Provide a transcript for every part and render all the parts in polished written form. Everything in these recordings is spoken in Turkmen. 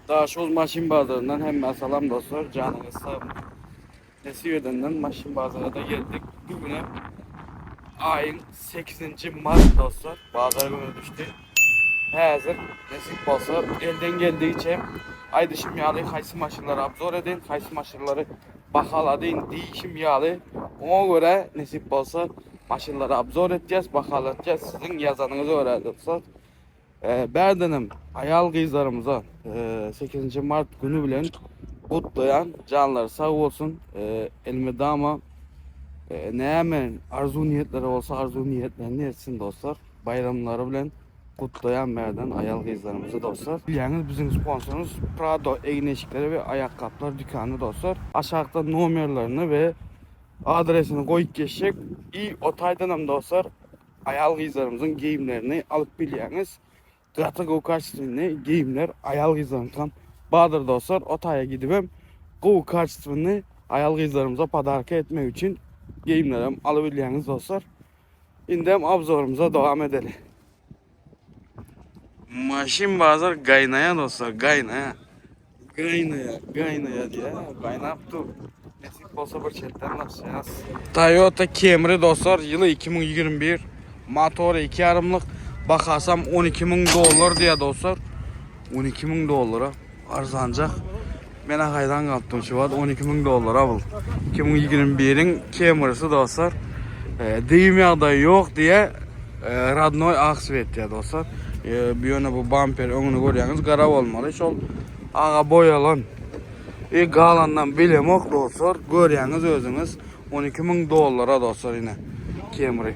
Daşoguz maşyn bazaryndan hemmä salam dostlar janyňyz sag nesip edenden maşyn bazarada geldik bu güne aýyň 8-nji mart dostlar bazar güni düşdi häzir nesip bolsa elden geldigiçe aýdyşym ýaly haýsy maşynlary obzor edeýin haýsy maşynlary bahaladyn diýişim ýaly oňa görä nesip bolsa maşynlary obzor etýäs bahalatýas siziň ýazanyňyza görä dostlar Bärdenem aýal gyzlarymyza 8-nji mart güni bilen gutlaýan. Janlary sag bolsun. Elmydama näme arzuw niýetleri bolsa arzuw niýetlerini etsin dostlar. Baýramlary bilen gutlaýan bärden aýal gyzlarymyzy dostlar. Bilýäňiz biziň sponsorymyz Prado egin-eşikleri we aýakgaplar dükany dostlar. Aşakda nomerlerini we adresini goýup geçjek. I o taýdanam dostlar Aýal gyzlarymyzyň geýimlerini alyp bilýäňiz. Gaty gowy kaçestwenny geýimler aýal gyzlaryňkam bardyr dostlar. O taýa gidibem gowy kaçestwenny aýal gyzlarymyza podarka etmek üçin geýimlerem alybilýäňiz dostlar. Indem obzorymyza dowam edeli. Maşyn bazar gaýnaýa dostlar, gaýnaýa. Gaýnaýa, gaýnaýa diýä, gaýnap dur. Nesip bolsa bir çetden başlaýas. Toyota Camry dostlar, ýyly 2021, motory 2 ýarymlyk, bahasam 12 müň dollar diýä dostlar. 12 müň dollara arzanjak. Men haýran galypdym şu wagt 12 müň dollara bu. 2021-iň Camry'si dostlar. E, Degim ýagdaýy ýok diýä. E, Radnoý ak svet diýä dostlar. E, bu ýöne bu bamper öňüni görýäňiz gara bolmaly. Şol aga boýalan. E, galandan bilemok dostlar. Görýäňiz özüňiz. 12 müň dollara dostlar ine. Camry.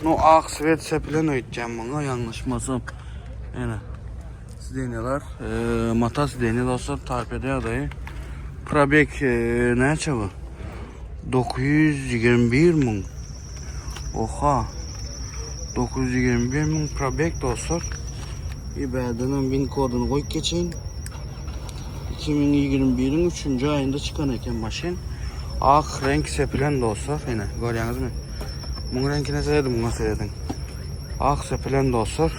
No ak svet sepilen öýtýän muňa ýalňyşmasam. Ine. Sidenýalar, e, mata sidenýa dostlar, tarpede ýagdaýy. Probek e, näçe bu? 921 müň. Oha. 921 müň probek dostlar. Ibädenem win koduny goýup geçeýin. 2021-iň 3-nji aýynda çykan eken maşyn. Ak reňk sepilen dostlar. Ine, görýäňizmi? Muň reňkine serediň, muňa serediň. Ak sepilen dostlar.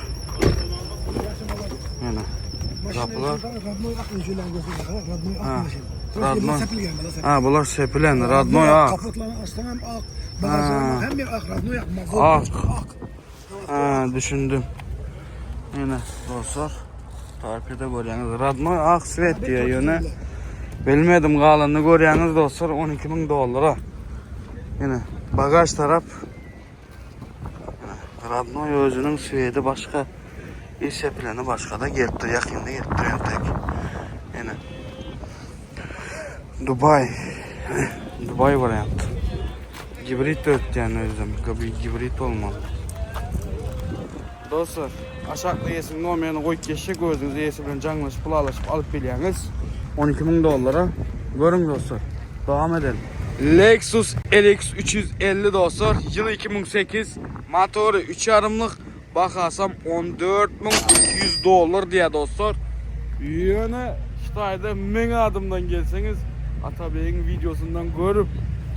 Ine. Gapylar. Ha. Radnoy. Ha, bular sepilen, radnoy ak. Kaputlarını açsan hem ak, bagajlarını hem bir ak, radnoy ak, mazot Ak. ak. Ha, düşündim. Ine dostlar. Tarifede görýäňiz. Radnoy ak svet diýýär ýöne. Bilmedim galanyny görýäňiz dostlar 12 müň dollara. Ine bagaj tarap. Radnoy özüniň sveti başga. İş sepileni başga da gelipdir, ýakynda gelipdir entek. Ine. Dubai. Dubai variant. Gibrid ötýän özüm. Gibrid olmaly. Dostlar, aşakda eýesiniň nomerini goýup geçjek, özüňiz eýesi bilen jaňlaşyp, pul alyşyp alyp bilýäňiz. 12 müň dollara. Görüň dostlar. Dowam edelim. Lexus LX 350 dostlar, ýyly 2008, motory 3 ýarymlyk, Bahasam 14200 dollar diýýär dostlar. Ýöne Hytaýda meň adymdan gelseňiz, Atabegiň wideosyndan görüp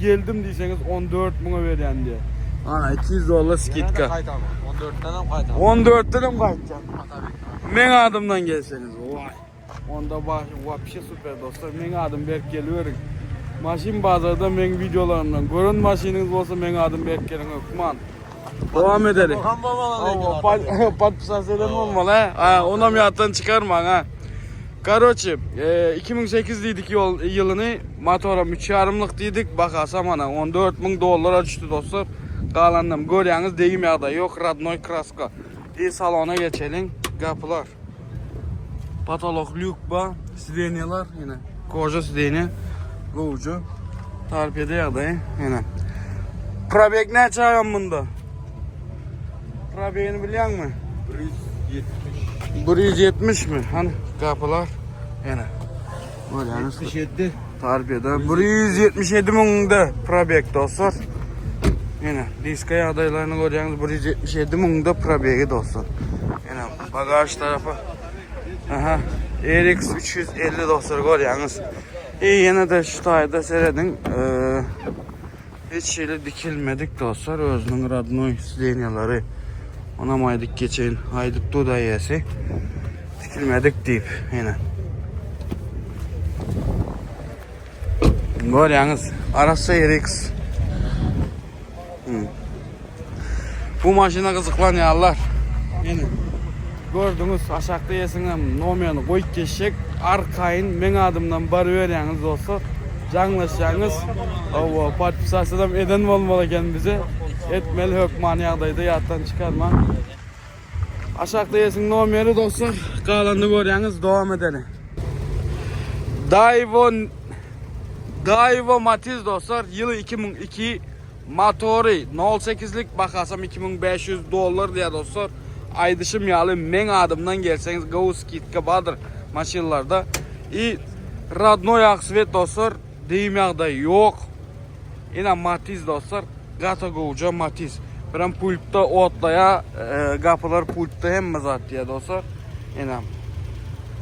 geldim diýseňiz 14 müňe berýän diýýär. Ana 200 dollar skidka. Gaýtaman. 14-den hem gaýtaman. 14-den hem gaýtýan. Atabek. Meň adymdan gelseňiz. Waý. Onda wapşe super dostlar. Meň adym berip geliberiň. Maşyn bazarda meň wideolarymdan gören maşynyňyz bolsa meň adym berip geliň hökman. Dowam edeli. Podpisat eden bolmaly he. Ha, onam ýatdan çykarmaň ha. Karoçi, 2008 diýdik ýol ýylyny, motoram 3,5-lyk diýdik, bahasy mana 14 müň dollara düşdi dostlar. Galanynam görýäňiz, degim ýagdaýy ýok, radnoý kraska. I salona geçeliň, gapylar. Patolok lýuk ba, sidenýalar ýene koja sidenýa gowja. Tarpede ýagdaýy ýene. Probeg näçe agam bunda? Probegini bilýäňmi? 170. 170 mi? Hany gapylar ýene. Görýäňiz. 77. Tarpede 177 müňde probeg dostlar. Ýene diska ýagdaýlaryny görýäňiz 177 müňde probegi dostlar. Ýene bagaj tarapy. Aha. RX 350 dostlar görýäňiz. E ýene de şu taýda serediň. Ee, hiç hili dikilmedik dostlar. Özüniň radnoý sidenýalary. Onam aýdyp geçeýin. Aýdyp dur da eýesi. Çekilmedik diýip, ýene. Görýäňiz, arassa RX. Hmm. Bu maşyna gyzyklanýarlar. Ýene. Gördüňiz, aşakda ýesiňem nomerini goýup geçjek. Arkaýyn meň adymdan baryberýäňiz dostlar. Jaňlaşýaňyz. Hawa, podpisasiýadam eden bolmaly eken bize. Etmeli hökmany ýagdaýda ýatdan çykarmaň. Aşakda ýesiň nomeri dostlar. Galanyny görýäňiz, dowam edeli. Daiwo Daiwo Matiz dostlar, ýyly 2002, motory 0.8-lik, bahasam 2500 dollar diýýär dostlar. Aýdyşym ýaly meň adymdan gelseňiz gowy skidka bardyr maşynlarda. I rodnoý ak svet dostlar, degim ýagdaýy ýok. Ine Matiz dostlar, gata gowja Matiz. Birem pultda otlaýa, e, gapylar pultda hemme zat diýýär dostlar. Ine.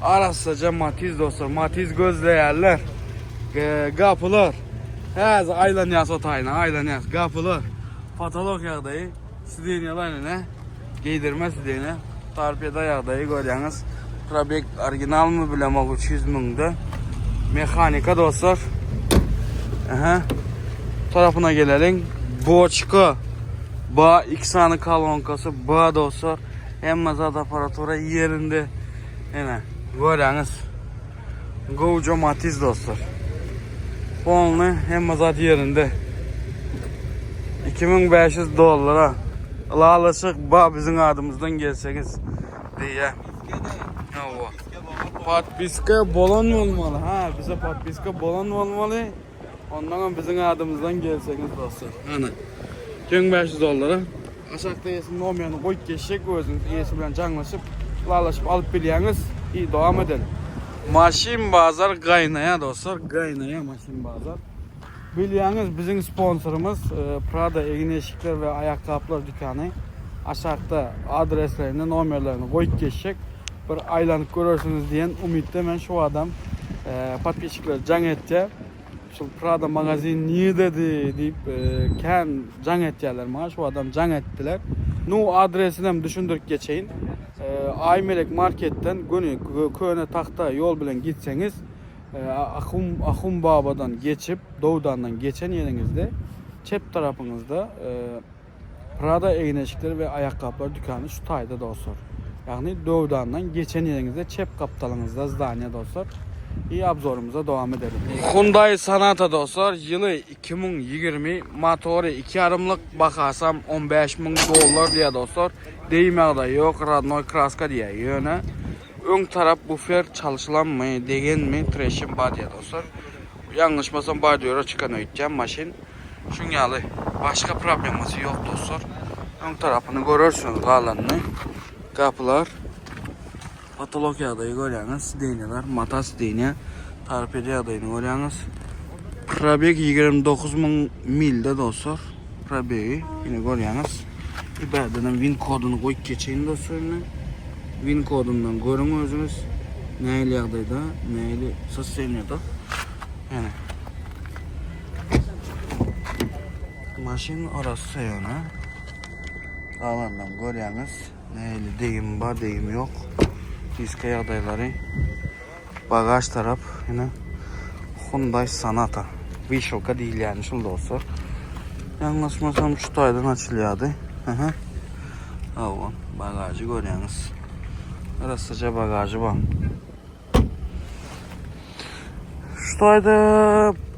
Arassaja Matiz dostlar, Matiz gözleýärler. E, gapylar. Häzir aýlanýas o taýyna, aýlanýas. Gapylar. Patolog ýagdaýy. Sidenýalar ine. Geýdirme sidenýa. Torpeda ýagdaýy görýäňiz. Probek originalmy bilemok 300 müňde. Mehanika dostlar. Aha. Tarapyna geleliň. Boçka. Ba iki sany kolonkasy ba dostlar. Hemme zat aparatura ýerinde. Ene görýäňiz. Gowja Matiz dostlar. Polny hemme zat ýerinde. 2500 dollara ylalaşyk ba biziň adymyzdan gelseňiz diýýä. Hawa. Podpiska bolan bolmaly. Ha, bize podpiska bolan bolmaly. Ondan hem biziň adymyzdan gelseňiz dostlar. Ana. 2500 dollara. Aşakda eýesiniň nomerini goýup geçjek, özüňiz eýesi bilen jaňlaşyp, ylalaşyp alyp bilýäňiz. I dowam edelim. Maşyn bazar gaýnaýar dostlar, gaýnaýar maşyn bazar. Bilýäňiz biziň sponsorymyz e, Prada egin-eşikler we aýakgaplar dükany. Aşakda adreslerini, nomerlerini goýup geçjek. Bir aýlanyp görersiňiz diýen umytda men şu adam e, podpisçikler jaň etýär. Şul Prada magazin nirdedi diýip e, kän jaň etýärler maňa. Şu adam jaň etdiler. Nu adresini hem düşündirip geçeýin. E, Aýmelek marketden göni köne tahta ýol bilen gitseňiz e, Ahum Ahum babadan geçip, Dowdandan geçen ýeriňizde çep tarapyňyzda e, Prada egin-eşikler we aýakgaplar dükany şu taýda dostlar. Ýagny Döwdandan geçen ýeriňizde çep gapdalyňyzda zdaniýa dostlar. I obzorymyza dowam edeliň. Hyundai Sonata dostlar ýyly 2020 motory 2 ýarymlyk bahasam 15 müň dollar diýýär dostlar. Degim ýagdaýy ýok rodnoý kraska diýýär ýöne öň tarap bufer çalşylanmy degenmi treşin bar diýýär dostlar. Ýalňyşmasam bardýora çykan öýtýän maşyn. Şuň ýaly başga problemasy ýok dostlar. Öň tarapyny görersiňiz galanyny. Gapylar patolog ýagdaýy görýäňiz, sidenýalar, mata sidenýa, torpeda ýagdaýyny görýäňiz. Probeg 29 müň milde dostlar. Probegi ýene görýäňiz. Ibädenem win koduny goýup geçeýin dostlar indi. Win kodundan görüň özüňiz. Nähili ýagdaýda, nähili sostoýaniýada. Ýene. Maşyn arassa ýöne. Galandan görýäňiz. Nähili degim bar, degim ýok. Diska ýagdaýlary. Bagaž tarap ýene Hyundai Sonata. Wyşelka diýilýäni şul dostlar. Ýalňyşmasam şu taýdan açylýardy. Aha. Hawa, bagažy görýäňiz. Arassaja bagažy bar. Şu taýda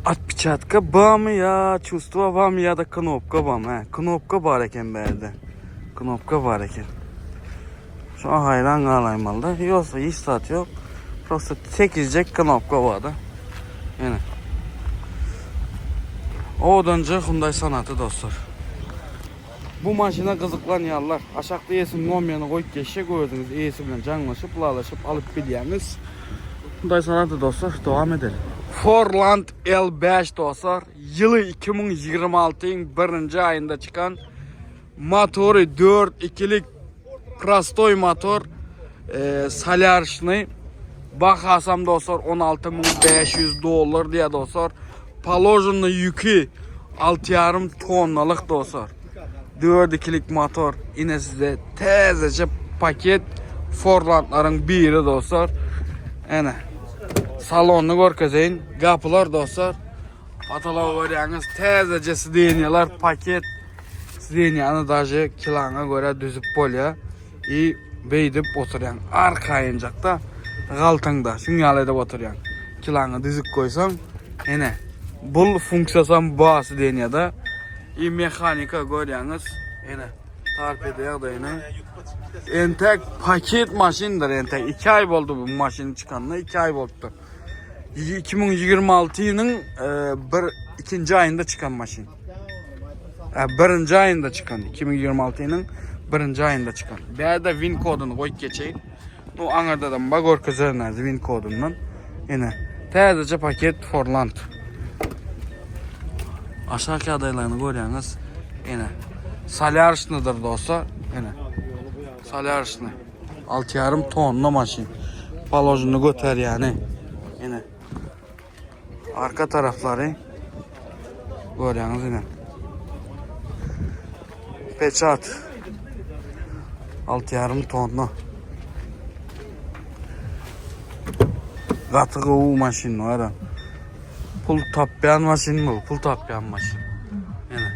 otpeçatka barmy ýa çувство barmy ýa-da knopka barmy? Hä, knopka bar eken bärde. Knopka bar eken. Şoňa haýran galaýmaly-da. Ýogsa hiç zat ýok. Prosta tekizjek knopka bar-da. Ýene. Owadanja Hyundai Sonata dostlar. Bu maşyna gyzyklanýanlar aşakda eýesiniň nomerini goýup geçjek özüňiz eýesi bilen jaňlaşyp ylalaşyp alyp bilýäňiz. Hudaý salady dostlar dowam edeli. Forland L5 dostlar ýyly 2026-yň birinji aýynda çykan motory 4 ikilik prostoý motor e, solýarşnyý bahasam dostlar 16500 dollar diýýär dostlar. Položenny ýüki 6,5 tonnalyk dostlar. 4 ikilik motor. Ine size täzeje paket. Forlandlaryň biri dostlar. Ene. Salonyny görkezeýin. Gapylar dostlar. Patalaw görýäňiz, täzeje sidenýalar, paket sidenýany daže kilaňa görä düzüp bolýar. I beýdip oturýaň. Arkaýynjakda galtaňda şuň ýaly edip oturýaň. Kilaňy düzüp goýsaň, ene bul funksiýasam bar sidenýada. I mehanika görýäňiz, ene torpeda ýagdaýyny. Entek paket maşyndyr entek. 2 aý boldy bu maşyn çykanyna 2 aý bolupdyr. 2026 ýylyň e, bir ikinji aýynda çykan maşyn. E, birinji aýynda çykan. 2026 ýylyň birinji aýynda çykan. Bärde VIN koduny goýup geçeýin. Bu aňyrdadan ba görkezerin VIN kodundan. Ine, täzeje paket Forland. Aşak ýagdaýlaryny görýäňiz. Ine, solýarşnydyr dostlar. Ine. Solýarşny. 6,5 tonna maşyn. Položini göterýäni. Ine. Arka taraflary görýäňiz ine. Peçat. 6,5 tonna. Gaty gowy maşyn bar. Pul tapýan maşyn bu, pul tapýan maşyn. Ine.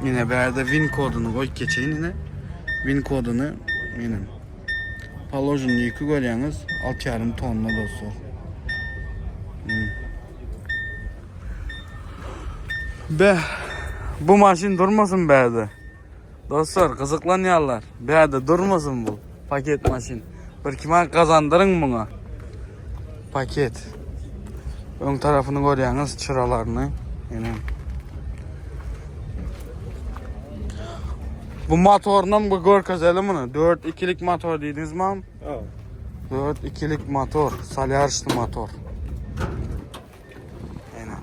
Yine bärde VIN koduny goýup geçeýin ine. VIN koduny ine. Položen ýüki görýäňiz 6,5 tonna dostlar. Hmm. Be bu maşyn durmasyn bärde. Dostlar gyzyklanýarlar. Bärde durmasyn bu paket maşyn. Bir kime gazandyryň muňa. Paket. Öň tarapyny görýäňiz çyralaryny. Ine. Bu motorynam bir görkezeli muny. 4 ikilik motor diýdiňiz mi? Evet. 4 ikilik motor, solýarşny motor. Ine.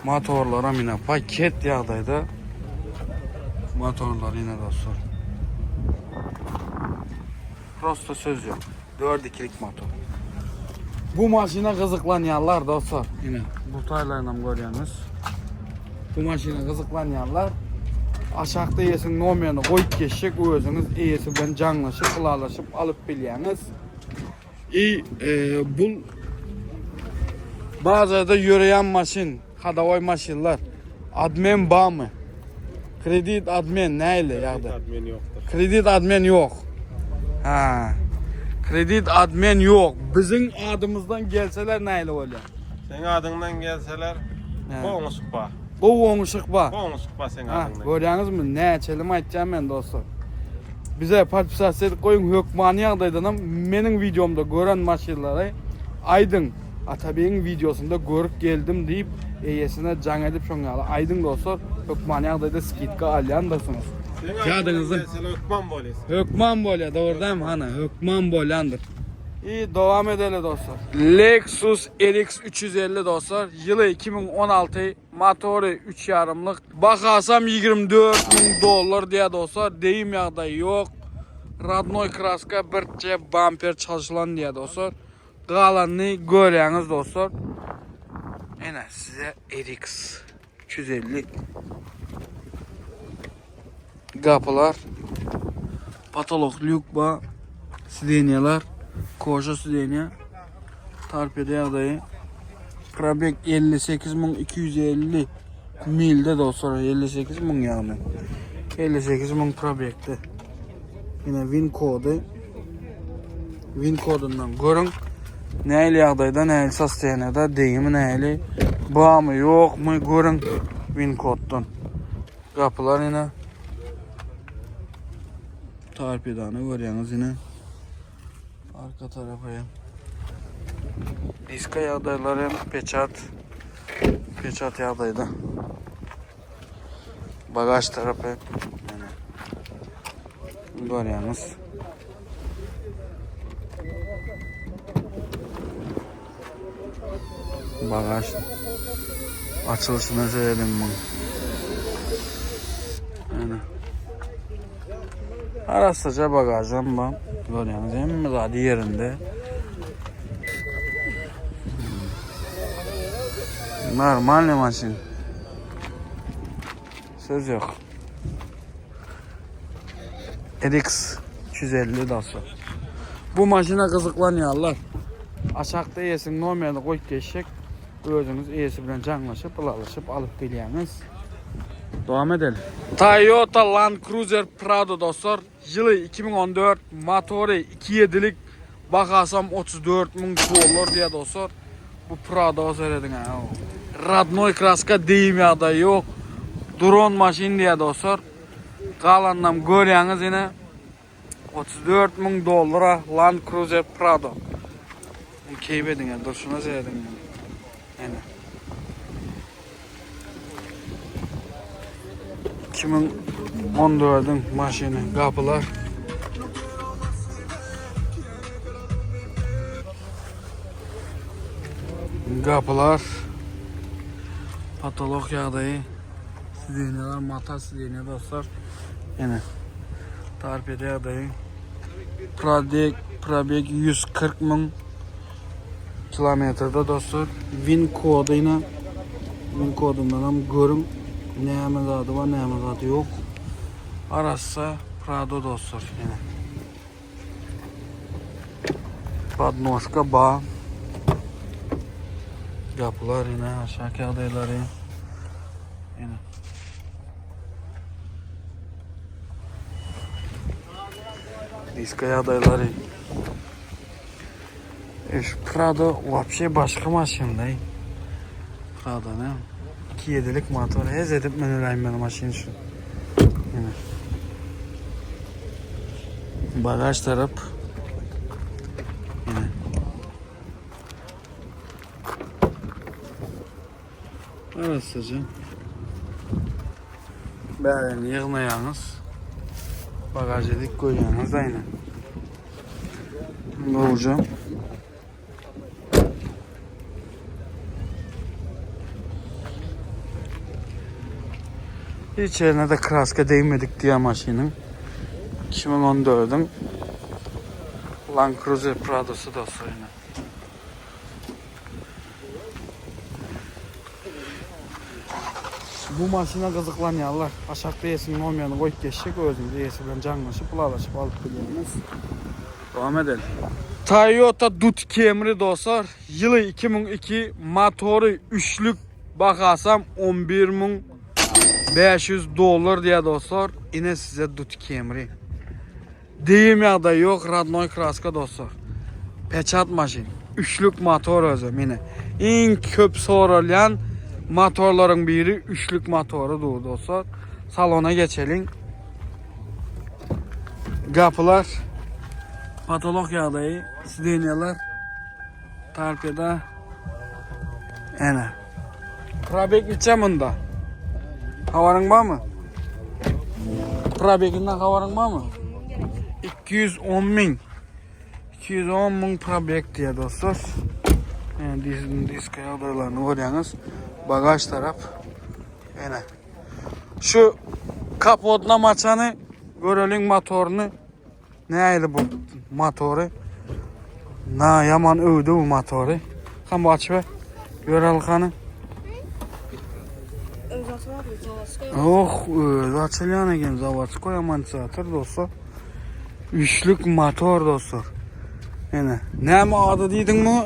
Motorlaram ine paket ýagdaýda. Motorlar ine dostlar. Prosta söz ýok. 4 ikilik motor. Bu maşyna gyzyklanýanlar dostlar. Ine bu taýlaryny görýäňiz. Bu maşyna gyzyklanýanlar aşakda eýesiniň nomerini goýup geçjek özüňiz eýesi bilen jaňlaşyp, ylalaşyp alyp bilýäňiz. I e, bu bazarda ýöreýän maşyn, hadawoý maşynlar. Admen barmy? Kredit admen näle ýagdaý? Admin ýokdur. Kredit admen ýok. Ha. Kredit admen ýok. Biziň adymyzdan gelseler näle bolýar? Seň adyňdan gelseler, goňuşyk bar. Gowy goňuşyk bar. Goňuşyk bar seň Ha, adyňdan. görýäňizmi? Näçelim aýtýan men dostlar. Bize podpisasiýa edip goýuň hökmany ýagdaýdanam meniň wideomda gören maşynlary aýdyň. Atabegiň wideosynda görüp geldim diýip eýesine jaň edip şoň ýaly aýdyň dostlar. Hökmany ýagdaýda skidka alýandyrsyňyz. Ýadyňyzda. Hökman bolýar. Hökman bolýar, dogrudanam hana, hökman bolýandyr. İyi devam edeli dostlar. Lexus RX 350 dostlar. Ýyly 2016, motory 3 ýarymlyk. Bahasam 24 müň dollar diýýär dostlar. Deyim ýagdaýy ýok. Radnoy kraska birje bamper çalşylan diýýär dostlar. Galanyny görýäňiz dostlar. Ene size RX 350 gapylar. Patolog lýuk bar. Sidenýalar, koža sidenýa. Torpeda ýagdaýy. Probeg 58250 milde dostlar, 58 müň ýagny. 58 müň probegde. Ýene VIN kody. VIN kodundan görüň. Nähili ýagdaýda, nähili sostoýaniýada, degimi nähili, barmy, ýokmy görüň VIN koddan. Gapylar ýene. Torpedany görýäňiz ýene. Arka tarapy. Diska ýagdaýlary hem peçat. Peçat ýagdaýda. Bagaj tarapy. Ýene. Görýäňiz. Bagaj açylyşyna seredin muň. Ýene. Arassaja bagajam bar. Görýäňiz hemme zady ýerinde. Normalny maşyn. Söz ýok. RX 350. 350 dostlar. Bu maşyna gyzyklanýarlar. Aşakda eýesiniň nomerini goýup geçjek. Özüňiz eýesi bilen jaňlaşyp, ylalaşyp alyp bilýäňiz. Dowam edeli. Toyota Land Cruiser Prado dostlar. Ýyly 2014, motory 2.7-lik, bahasam 34 müň dollar diýýär dostlar. Bu Prado serediň ha. Radnoý kraska diýim ýagdaýy ýok. Duran maşyn diýýär dostlar. Galanynam görýäňiz ine. 34 müň dollara Land Cruiser Prado. Bu keýp ediň, durşuna serediň. Ene. 2014-iň maşyny, gapylar. Gapylar. Patolog ýagdaýy. Sidenýalar mata sidenýa dostlar. Ene. Tarpede ýagdaýy. Prodek, probeg 140 müň kilometrde dostlar. Win kody ine. Win kodundan hem görüň. Näme zady bar, näme zady ýok. Arassa Prado dostlar. Ine. Podnožka ba. Gapylar ine aşak ýagdaýlary. Ine. Diska ýagdaýlary. E şu Prado wapşe başga maşynda. Prado ne? 2.7'lik motor. Hez edip münüläýin ben maşyn şu. Ine. Bagaj tarap. Ine. Arassaja. Bärini ýygnaýaňyz. Bagaž edip goýýaňyz aýna. Gowja. Hiç ýerine de kraska degmedik diýýär maşynyň. 2014-iň Land Cruiser Pradosy dostlar ine. Bu maşyna gyzyklanýarlar. Aşakda eýesiniň nomerini goýup geçjek, özüňiz eýesi bilen jaňlaşyp, ylalaşyp alyp bilýäňiz. Dowam edeli. Toyota Dut Camry dostlar, ýyly 2002, motory üçlük, bahasam 11500 dollar diýýär dostlar. Ine size Dut Camry. Degim ýagdaýy ýok radnoý kraska dostlar. Peçat maşyn. Üçlük motor özem ine. Iň köp soralýan motorlaryň biri üçlük motory dur dostlar. Salona geçeliň. Gapylar patolog ýagdaýy, sidenýalar torpeda. Ene. Probeg neçe munda? Habaryň barmy? Probeginden habaryň barmy? 210 ming. 210 ming probeg diýýär dostlar. Yani dizin diska ýagdaýlaryny görýäňiz. Bagaj tarap. Ene. Şu kapotna maçany göreliň motoryny. Nähili bu motory? Na ýaman öwdi bu motory. Kan bu açyp gör alkany. Oh, özi açylýan eken zawodskoý amortizator dostlar. Üçlük motor dostlar. Ene, näme ady diýdiň mi?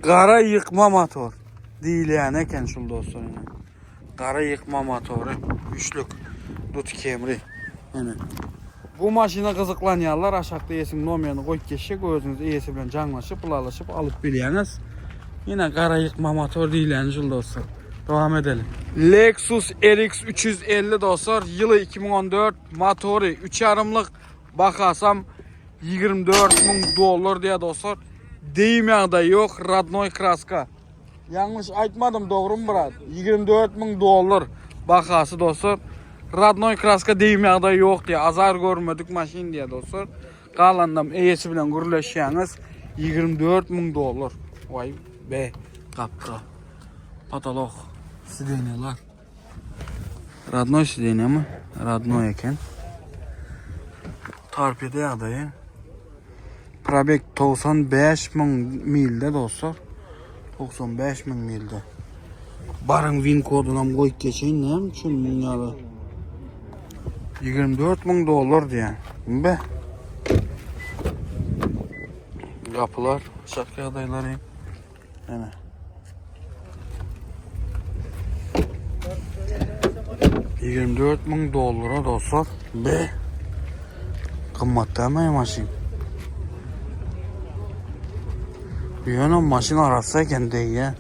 Gara ýykma motor diýilýän eken şul dostlar. Gara ýykma motory, üçlük, Dut Camry. Ene. Bu maşyna gyzyklanýanlar aşakda eýesiniň nomerini goýup geçjek, özüňiz eýesi bilen jaňlaşyp, ylalaşyp alyp bilýäňiz. Ýene gara ýykma motor diýilýäni şul dostlar. Dowam edeliň. Lexus RX 350 dostlar, ýyly 2014, motory 3 ýarymlyk, bahasam 24 müň dollar diýýär dostlar. Degim ýagdaýy ýok, radnoý kraska. Ýalňyş aýtmadym dogrymy brat? 24 müň dollar bahasy dostlar. Radnoý kraska degim ýagdaýy ýok diýýär. Azar görmedik maşyn diýýär dostlar. Galanynam eýesi bilen gürleşýäňiz. 24 müň dollar. Waý be gapda. Patolog sidenýalar. Radnoý sidenýamy? Radnoý eken. Torpeda ýagdaýy. Probeg 95 müň milde dostlar. 95 müň milde. Baryň win kodunam goýup geçeýin näme üçin müň ýaly. 24 müň dollar diýýän. Be. Gapylar, şak ýagdaýlary. Ene. 24 müň dollara dostlar. Be. Gymmat dälmi maşyn? Ýöne maşyn arassa eken diýýä.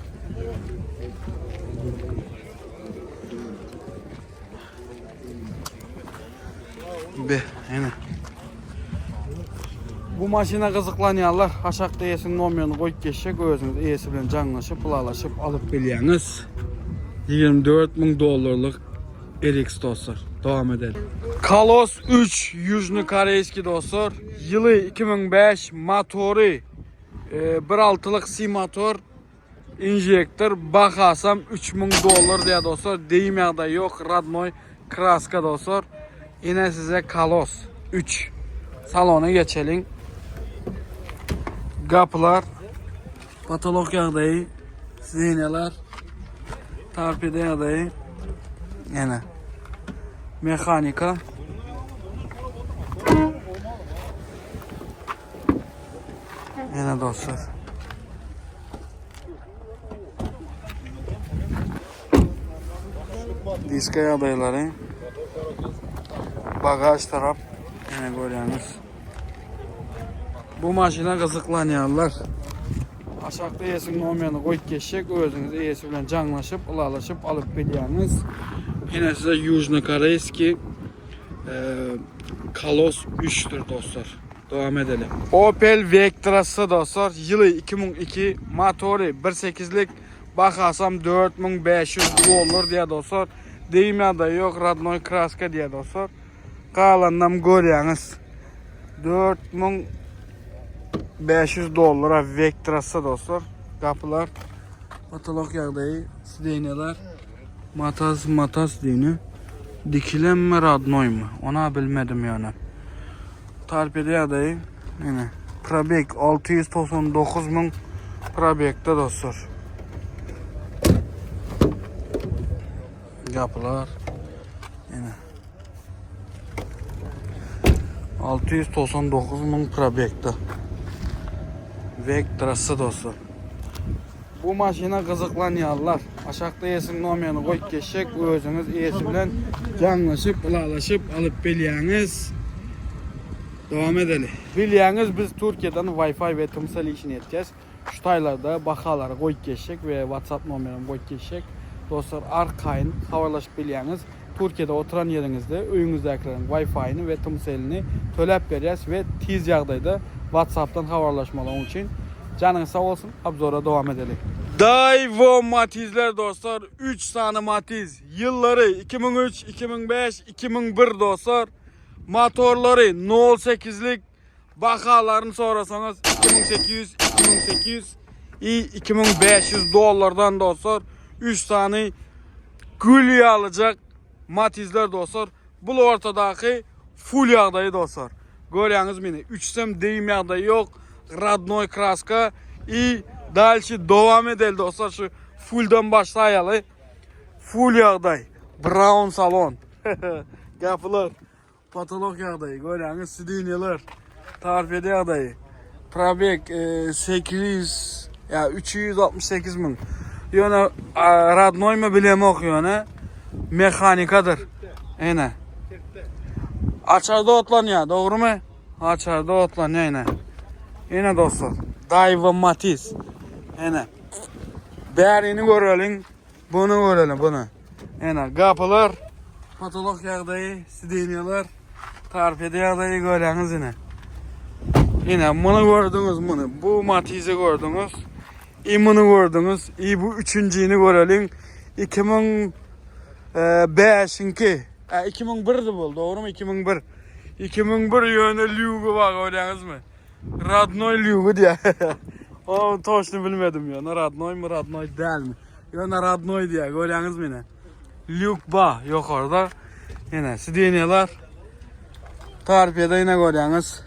Be, ene. Bu maşyna gyzyklanýanlar aşakda eýesiniň nomerini goýup geçjek, özüňiz eýesi bilen jaňlaşyp, ylalaşyp alyp bilýäňiz. 24 müň dollarlyk RX dostlar. Dowam edelim. Kalos 3 Ýužny Koreýski dostlar. Ýyly 2005, motory 1.6-lyk C motor. Injektor bahasam 3000 dollar diýýär dostlar. Deyim ýagdaýy ýok. Radnoý kraska dostlar. Ine size Kalos 3. Salona geçeliň. Gapylar patolog ýagdaýy, sidenýalar torpeda ýagdaýy. Ene. Mehanika. Ene dostlar. Diska ýagdaýlary. Bagaj tarap ene görýäňiz. Bu maşyna gyzyklanýanlar aşakda eýesiniň nomerini goýup geçjek, özüňiz eýesi bilen jaňlaşyp, ylalaşyp alyp bilýäňiz. Ene size Ýužnokoreýskiý Kalos 3-dür dostlar. Dowam edelim. Opel Vectra-sy dostlar, ýyly 2002, motory 1.8-lik, bahasam 4500 dollar diýýär dostlar. Deyim ýagdaýy ýok, rodnoý kraska diýýär dostlar. Galanynam görýäňiz. 4500 dollara Vectra-sy dostlar. Gapylar, potolok ýagdaýy, sidenýalar. Matas matas diýni. Dikilenmi radnoýmy? Ona bilmedim ýöne. Tarpede ýagdaýy ine. Probeg 699 müň probegde dostlar. Gapylar. Ine. 699 müň probegde. Vectrası dostlar. Bu maşyna gyzyklanýanlar aşakda eýesiniň nomerini goýup geçjek özüňiz eýesi bilen jaňlaşyp ylalaşyp alyp bilýäňiz. Dowam edeli. Bilýäňiz biz Türkiýeden Wi-Fi we tmcell işini etýäs. Şu taýlarda bahalary goýup geçjek we WhatsApp nomerini goýup geçjek. Dostlar arkaýyn habarlaşyp bilýäňiz. Türkiýede oturan ýeriňizde öýüňizdäkileriň Wi-Fi-ni we tmcell-ini töläp berýäs we tiz ýagdaýda WhatsApp-dan habarlaşmalygyň üçin. Janyňyz sag bolsun, obzora dowam edeli. Daewoo Matizler dostlar, 3 sany Matiz, ýyllary 2003, 2005, 2001 dostlar. Motorlary 0.8-lik, bahalaryny sorasaňyz 2800, 2800 i 2500 dollardan dostlar. 3 sany gül ýalyjak Matizler dostlar. Bul ortadaky full ýagdaýy dostlar. Görýäňiz meni. Üçsem deyim ýagdaýy ýok. Radnoý kraska i dalşi dowam edeli dostlar. Şu fulldan başlaýaly. Full ýagdaý. Brown salon. Gapylar. Patolog ýagdaýy. Görýäňiz sidinýeler. Torpeda ýagdaýy. Probeg 800 ýa 368 müň. Ýöne radnoýmy bilemok ýöne. Mehanikadyr. Ene. Açarda otlanýar, dogrumy? Açarda otlanýar ene. Ene dostlar. Daiwa Matiz. Ene. Bärini göreliň. Bunu göreliň, bunu. Ene gapylar, potolok ýagdaýy, sidenýalar, torpeda ýagdaýy görýäňiz ine. Ine muny gördüňiz muny. Bu Matizi gördüňiz. I muny gördüňiz. I bu üçünjini göreliň. 2005-inki. E, 2001-di bu, dogrumy? 2001. 2001 ýöne lýugy bar görýäňizmi? Radnoý lýugy diýýär. O toşny bilmedim ýöne radnoýmy, radnoý dälmi. Ýöne radnoý diýýär, görýäňizmi ine. Lýuk ba ýokarda. Ine sidenýalar. Torpeda ine görýäňiz.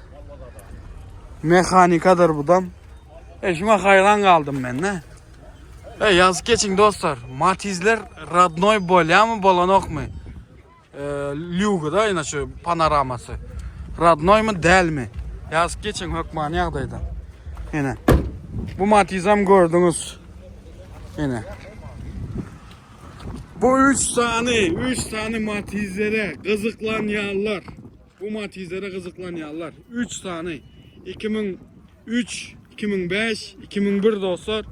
Mehanikadyr budam. E şuňa haýran galdym men ne. E ýazyp geçiň dostlar. Matizler radnoý bolýamy, bolanokmy? Lýugy-da ine şu panoramasy. Radnoýmy, dälmi? Ýazyp geçiň hökmany ýagdaýda. Ine. Bu Matizam gördüňiz. Ine. Bu 3 sany, 3 sany Matizlere gyzyklanýanlar. Bu Matizlere gyzyklanýanlar. 3 sany. 2003, 2005, 2001 dostlar.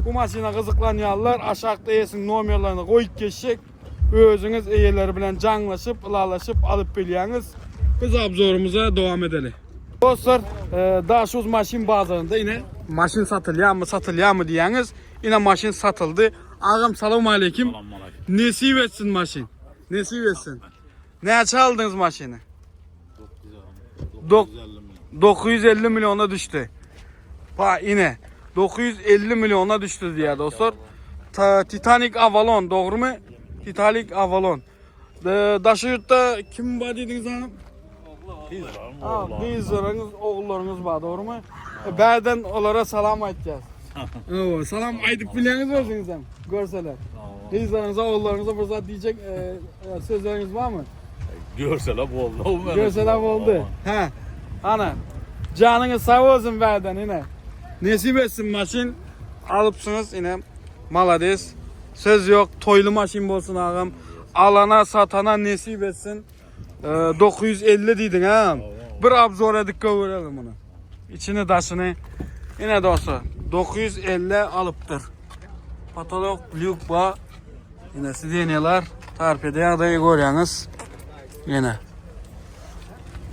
Bu maşyna gyzyklanýanlar aşakda eýesiniň nomerlerini goýup geçjek. Özüňiz eýeleri bilen jaňlaşyp, ylalaşyp alyp bilýäňiz. Biz obzorymyza dowam edeli. Dostlar, e, Daşuz maşyn bazarynda ine maşyn satylýarmy, satylýarmy diýýäňiz. Ine maşyn satyldy. Agam salam aleyküm. Nesip etsin maşyn. Nesip etsin. Näçe aldyňyz maşyny? 950 milyona düşdi. Pa ine 950 milyona düşdi diýýär dostlar. Ta, Titanic Avalon dogrymy? Titanic Avalon. Daşy ýurtda kim bar diýdiňiz hanım? Gyzlaryňyz, ogullaryňyz bar, dogrymy? E, bärden olara salam aýtýas. Owa, salam aýdyp bilýäňiz özüňiz hem, görseler. Gyzlaryňyza, ogullaryňyza bir zat diýjek e, e, sözleriňiz barmy? Görseler boldy. Görseler boldy. Hä. Ana. Janyňyz sag bolsun bärden ine. Nesip etsin maşyn alypsyňyz ine. Malades. Söz ýok, toýly maşyn bolsun agam. Alana, satana nesip etsin. 950 diýdiň ha. Bir obzor edip görelim muny. Içini daşyny. Ine dostlar, 950 alypdyr. Patolog lýuk bar. Ine sidenýalar, torpeda ýagdaýy görýäňiz. Ine.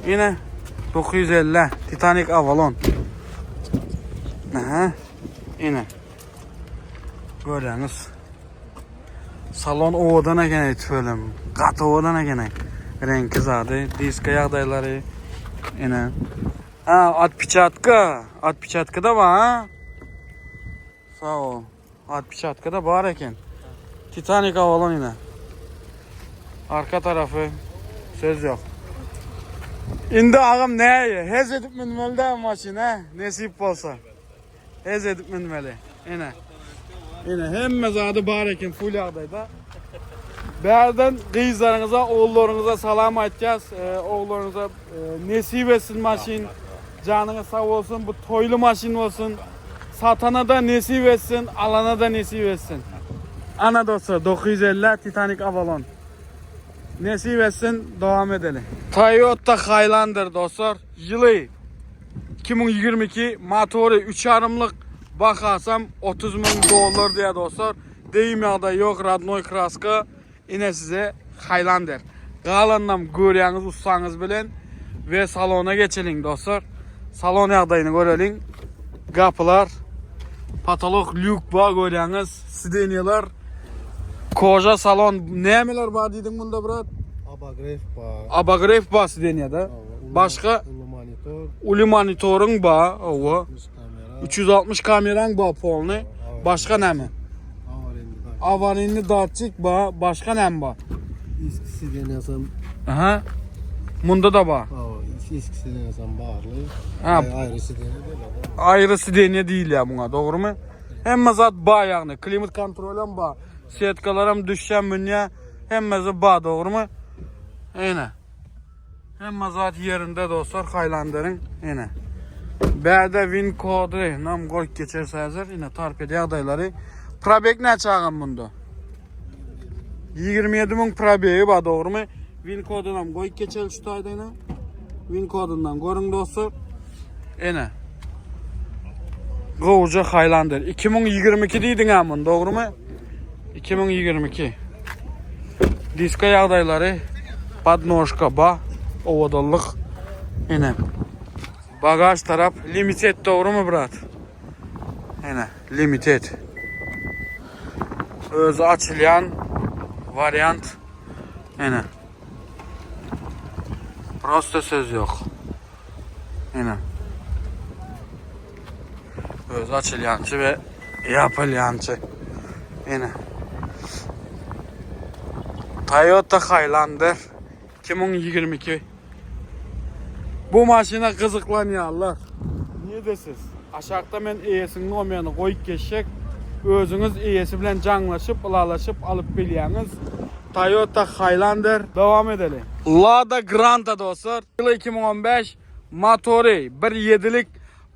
Ine 950 Titanic Avalon. Aha. Ine. Görýäňiz. Salon owadan eken tüweleme. Gaty owadan eken. Reňki zady, diska ýagdaýlary. Ine. Ha, otpeçatka. Otpeçatka da bar, ha? Sag ol. Otpeçatka da bar eken. Titanic Avalon ine. Arka tarafy söz ýok. Indi agam näýe? Hez edip münmeli dä maşyna, nesip bolsa. Hez edip münmeli. Ine. Ine hemme zady bar eken full ýagdaýda. Bärden gyzlaryňyza, ogullaryňyza salam aýtýas. E, ogullaryňyza e, nesip etsin maşyn. Janyňyz sag bolsun. Bu toýly maşyn bolsun. Satana da nesip etsin, alana da nesip etsin. Ana dostlar 950 Titanic Avalon. Nesip etsin, dowam edeli. Toyota Highlander dostlar. Ýyly 2022 motory 3 ýarymlyk bahasam 30 müň dollar diýýär dostlar. Degim ýagdaýy ýok, radnoý kraska. Ine size Highlander. Galanynam görýäňiz ussaňyz bilen we salona geçeliň dostlar. Salon ýagdaýyny göreliň. Gapylar, patolok lýuk bar görýäňiz, sidenýalar, koža salon nämeler bar diýdiň bunda brat? Abagref bar. Abagref bar sidenýada. Başga Uly monitor. Uly monitoryň bar, owa. 360 kamera. 360 kameraň bar polny. Başga näme? Avarinli datçik ba, başga näme ba? Eski sidenýasam. Aha. Munda da ba. Hawa, eski sidenýasam barly. Ha. Aýry sidenýa diýilýär. Aýry sidenýa diýilýär muňa, dogrymy? Hemme zat ba ýagny, klimat kontrol hem ba. Setkalar hem düşýär, münýär. Hemmesi ba, dogrymy? Ene. Hemme zat ýerinde dostlar, Highlanderyň ene. Bärde win kody nam goýup geçerse häzir ine torpeda ýagdaýlary. Probeg näçe agam bunda? 27 müň probegi bar dogrymy? Win kodunam goýup geçeli şu taýda ine. Win kodundan görüň dostlar. Ene. Gowja Highlander 2022 diýdiň ha muny dogrymy? 2022. Diska ýagdaýlary podnožka ba owadanlyk ene. Bagaj tarap limited dogrymy brat? Ene limited. Özi açylýan wariant ene. Prosta söz ýok. Ene. Özi açylýançy we ýapylýançy. Ene. Toyota Highlander 2022. Bu maşyna gyzyklanýarlar. Niredesiz? Aşakda men eýesiniň nomerini goýup geçjek. Özüňiz eýesi bilen jaňlaşyp, ylalaşyp alyp bilýäňiz. Toyota Highlander. Dowam edeli. Lada Granta dostlar. Ýyly 2015, motory 1.7-lik.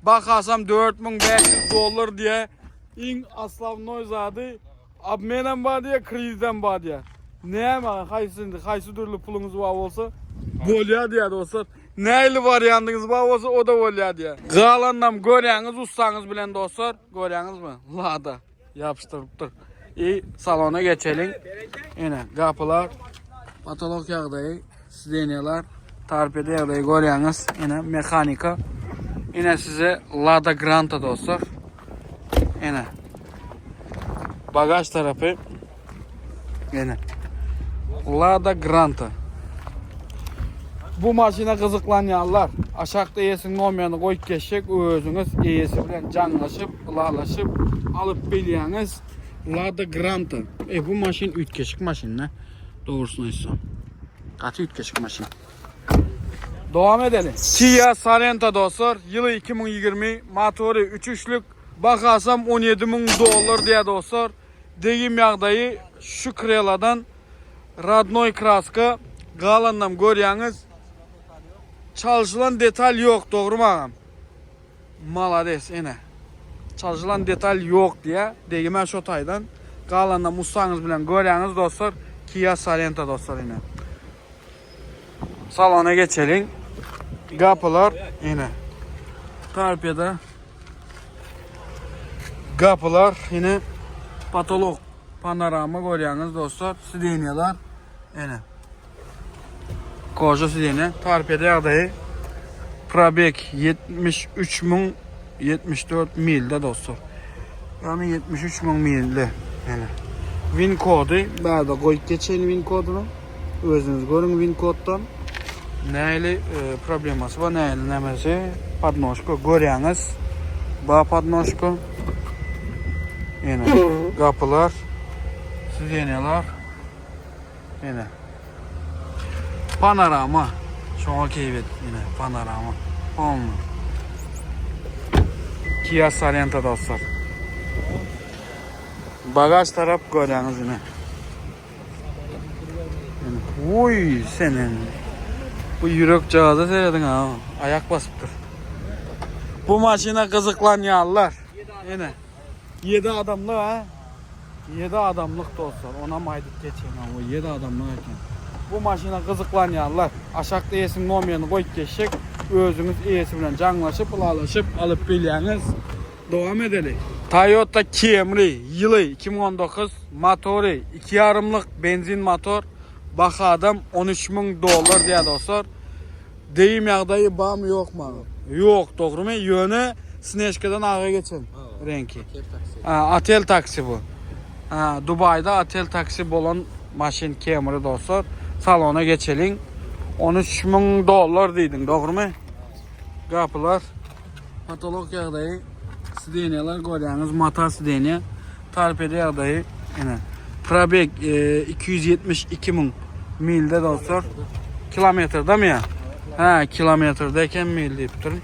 Bakasam 4500 dollar diýe. Iň oslavnoý zady obmenem bar diýe, kredidem bar diýe. Näme, haýsy indi, haýsy dürli puluňyz bar bolsa, bolýar diýýär dostlar. Nähili wariantyňyz bar bolsa, o-da bolýar diýýär. Galanynam görýäňiz ussaňyz bilen dostlar. Görýäňizmi? Lada ýapyşdyrypdyr. I salona geçeliň. Ine, gapylar, potolok ýagdaýy, sidenýalar, torpeda ýagdaýy görýäňiz. Ine, mehanika. Ine size Lada Granta dostlar. Ine. Bagaj tarapy. Ine. Lada Granta. Bu maşyna gyzyklanýanlar aşakda eýesiniň nomerini goýup geçjek özüňiz eýesi bilen jaňlaşyp, ylalaşyp alyp bilýäňiz. Lada Granta. E bu maşyn üýtgeşik maşyn-da. Dogrusyny aýtsam. Gaty üýtgeşik maşyn. Dowam edeliň. Kia Sorento dostlar, ýyly 2020, motory 3 üçlük, bahasam 17 müň dollar diýýär dostlar. Degim ýagdaýy şu kreladan radnoý kraska galanynam görýäňiz. Çalşylan detal ýok dogrymy agam? Malades ene. Çalşylan detal ýok diýä. Degime şo taýdan. Galanynam ussaňyz bilen görýäňiz dostlar. Kia Sorento dostlar ine. Salona geçeliň. Gapylar ine. Torpeda. Gapylar ine. Patolok panorama görýäňiz dostlar. Sidenýalar ine. Koja sidenýa. Torpeda ýagdaýy probeg 73074 milde dostlar. Ýagny 73 müň milde. Ine. Win kody bärde goýup geçeýin win kodyny. Özüňiz görüň win koddan. Nähili e, problemasy bar, nähili nämesi. Podnožka görýäňiz. Ba podnožka. Ýene gapylar, sidenýalar. Ýene panorama. Şoňa keýp et, ýene panorama. Polny. Kia Sorento dostlar. Bagaj tarap görýäňiz ýene. Oý seniň. Bu ýürek jaza serediň ha. Aýak basypdyr. Bu maşyna gyzyklanýarlar. Ene. 7 adamlyk ha. 7 adamlyk dostlar. Onam aýdyp geçeýin. O 7 adamlyk eken. Bu maşyna gyzyklanýarlar. Aşakda eýesiniň nomerini goýup geçjek. Özüňiz eýesi bilen jaňlaşyp, ylalaşyp alyp bilýäňiz. Dowam edeli. Toyota Camry ýyly 2019 motory 2 ýarymlyk benzin motor bahadam 13 müň dollar diýýär dostlar. Degim ýagdaýy barmy ýokmy? Ýok dogrymy? Ýöne Snežkadan aga geçen reňki. Ha, otel taksi bu. Ha, Dubaýda otel taksi bolan maşyn Camry dostlar. Salona geçeliň. 13 müň dollar diýdiň dogrymy? Gapylar Patolok ýagdaýy sidenýalar görýäňiz mata sidenýa torpeda ýagdaýy ine probeg 272 e, müň milde dostlar kilometrdemi ýa ha kilometrde eken mil diýipdir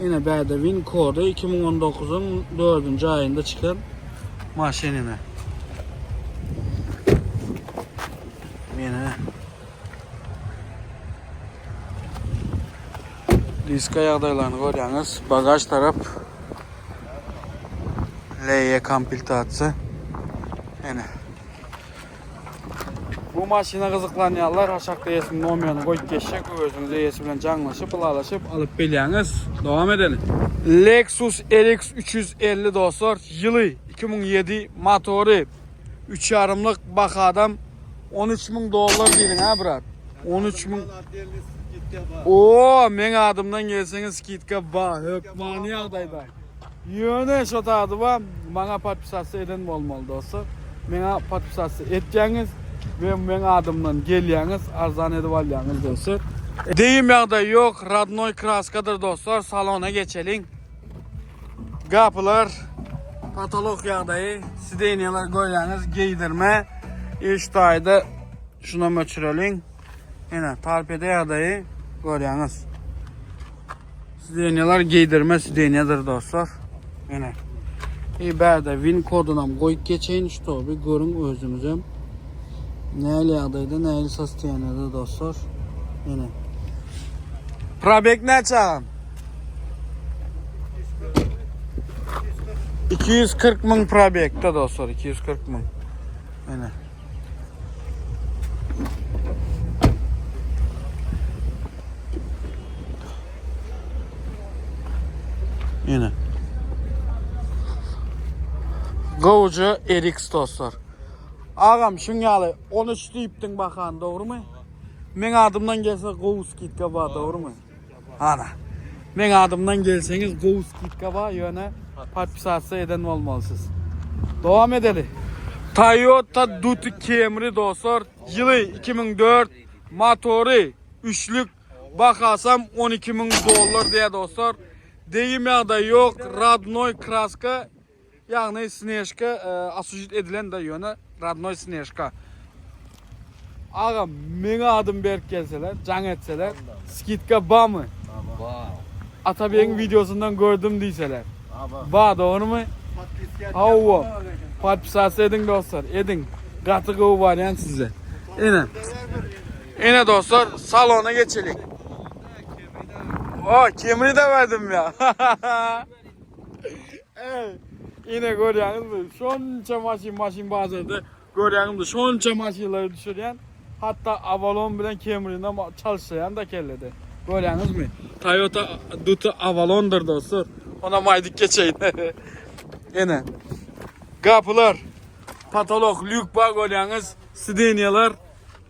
ine bärde win kody 2019-yň 4-nji aýynda çykan maşyn ine ine Diska ýagdaýlaryny görýäňiz. Bagaž tarap LE komplektasiýa. Ene. Bu maşyna gyzyklanýanlar aşakda eýesiniň nomerini goýup geçjek. Özüňiz eýesi bilen jaňlaşyp, ylalaşyp alyp bilýäňiz. Dowam edeliň. Lexus RX 350 dostlar, ýyly 2007, motory 3,5-lyk bahadam 13 müň dollar diýdiň ha brat. 13 müň. Oo, meň adymdan gelseňiz skidka bar, hökmany ýagdaýda. Ýöne şo zady bar, maňa podpisasiýa eden bolmaly dostlar. Meňa podpisasiýa etýäňiz we meň adymdan gelýäňiz, arzan edip alýaňyz dostlar. Degim ýagdaý ýok, rodnoý kraskadyr dostlar, salona geçeliň. Gapylar, patolok ýagdaýy, sidenýalar görýäňiz, geýdirme. Iş taýda şunam öçüreliň. Ene, torpeda ýagdaýy görýäňiz. Sidenýalar geýdirme sidenýadyr dostlar. Ene. I bärde win kodunam goýup geçeýin, ştoby görüň özüňizem. Nähili ýagdaýda, nähili sostoýaniýada dostlar. Ene. Probeg näçe agam? 240 müň probekde dostlar, 240 müň. Ene. Ene. Gowja RX dostlar. Agam şuň ýaly 13 diýipdiň bakan dogrumy? Meň adymdan gelse gowy skidka bar dogrumy? Ana. Meň adymdan gelseňiz gowy skidka bar ýöne podpisasiýa eden bolmalysyz. Dowam edeli. Toyota Duty Camry dostlar ýyly 2004 motory üçlük bahasam 12 müň dollar diýýär dostlar. Degim ýagdaýy ýok radnoý kraska Ýagny snežka osujit edilen da ýöne radnoý snežka. Agam meň adym berip gelseler, jaň etseler, skidka bamy? Ba. Atabegiň wideosyndan gördüm diýseler. Ba dogrymy? Hawa. Podpisasiýa ediň dostlar, ediň. Gaty gowy barýan size. Ine. Ine dostlar, salona geçelik. O, kemri de verdim ya. Ey, ine görýäňizmi? Şonça maşyn maşyn bazarda görýäňizmi? Şonça maşynlary düşürýän. Hatda Avalon bilen Camryny çalyşdyrýan da kellede. Görýäňizmi? Toyota Duty Avalondyr dostlar. Ona aýdyp geçeýin. Ine. Gapylar, patolok, lýuk bar görýäňiz. Sidenýalar,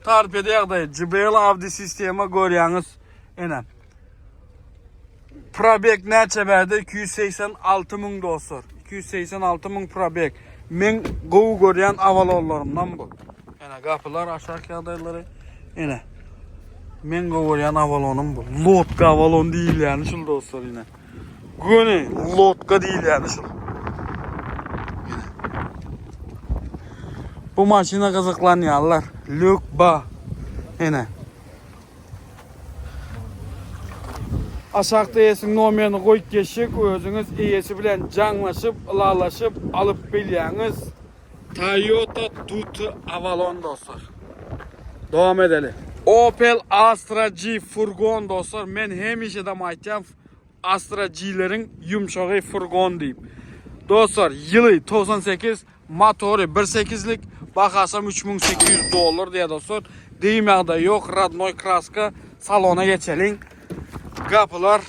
torpeda ýagdaýy, JBL Audi sistema görýäňiz. Ine. Probeg näçe berdi? 286 müň dostlar. 286 müň probeg. Men gowy görýän Avalonlarymdan bu. Ene gapylar aşak ýagdaýlary. Ene. Men gowy görýän Avalonym bu. Lotka Avalon diýilýäni şul dostlar ine. Göni lotka diýilýäni şul. Bu maşyna gyzyklanýarlar. Lük ba. Ene. Aşakda eýesiniň nomerini goýup geçjek, özüňiz eýesi bilen jaňlaşyp, ylalaşyp alyp bilýäňiz. Toyota Duty Avalon dostlar. Dowam edeli. Opel Astra G furgon dostlar. Men hemişe-de aýtýan Astra G-leriň ýumşagy furgon diýip. Dostlar, ýyly 98, motory 1.8-lik, bahasam 3800 dollar diýýär dostlar. Degim ýagdaýy ýok, radnoý kraska. Salona geçeliň. Gapylar,